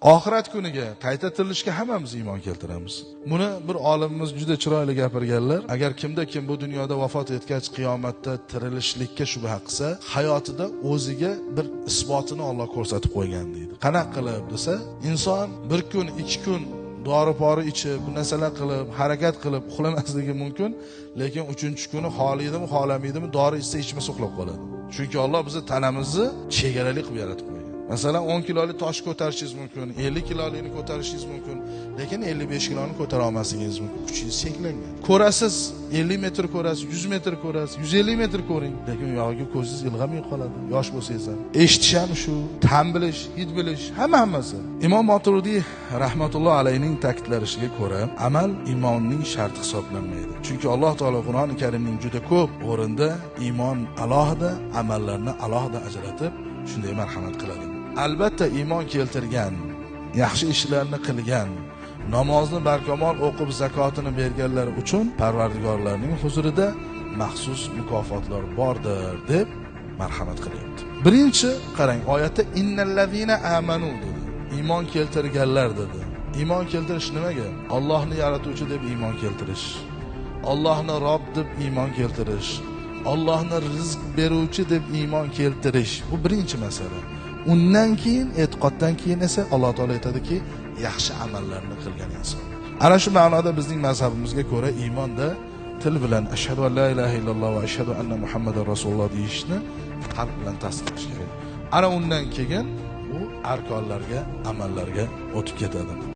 Oxirat kuniga, qayta tirilishga hammamiz iymon keltiramiz. Buni bir olimimiz juda chiroyli gapirganlar. Agar kimda kim bu dunyoda vafot etgach qiyomatda tirilishlikka shubha qilsa, hayotida o'ziga bir isbotini Alloh ko'rsatib qo'ygan deydi. Qanaqa qilib desa, inson bir kun, ikki kun dori-pori ichib, bu narsalar qilib, harakat qilib uxlamasligi mumkin, lekin 3-kuni xohlaydimi, xohlamaydimi, dori ichsa ichmasa uxlab qoladi. Chunki Alloh bizni tanamizni chegarali qilib yaratib qo'ygan. Masalan, 10 kilolik tosh ko'tarishingiz mumkin, 50 kilolikni ko'tarishingiz mumkin, lekin 55 kiloni ko'tara olmasligingiz mumkin. Kuchingiz cheklangan. Ko'rasiz, 50 metr ko'rasiz, 100 metr ko'rasiz, 150 metr ko'ring, lekin u yog'iga ko'zingiz ilg'amay qoladi, yosh bo'lsangiz ham. Eshitish ham shu, ta'm bilish, hid bilish, hammasi. Imom Maturidiy rahmatulloh alayhining ta'kidlashiga ko'ra, amal iymonning sharti hisoblanmaydi. Chunki Alloh taolo Qur'oni Karimning juda ko'p o'rinda iymon alohida, amallarni alohida ajratib, shunday marhamat qiladi. Albatta iymon keltirgan, yaxshi ishlarni qilgan, namozni barkamol o'qib zakotini berganlar uchun Parvardigorlarning huzurida maxsus mukofotlar bordir deb marhamat qilyapti. Birinchi qarang, oyatda innallazina amanu dedi. Iymon keltirganlar dedi. Iymon keltirish nimaga? Allohni yaratuvchi deb iymon keltirish. Allohni Rob deb iymon keltirish. Allohni rizq beruvchi deb iymon keltirish. Bu birinchi masala. Undan keyin, e'tiqoddan keyin esa Alloh taolo aytadiki, yaxshi amallarni qilgan inson. Ana shu ma'noda bizning mazhabimizga ko'ra iymonda til bilan ashhadu an la ilaha illalloh va ashhadu anna muhammadar rasululloh deyishni qalb bilan tasdiqlash kerak. Ana undan keyin u arkonlarga, amallarga o'tib ketadi.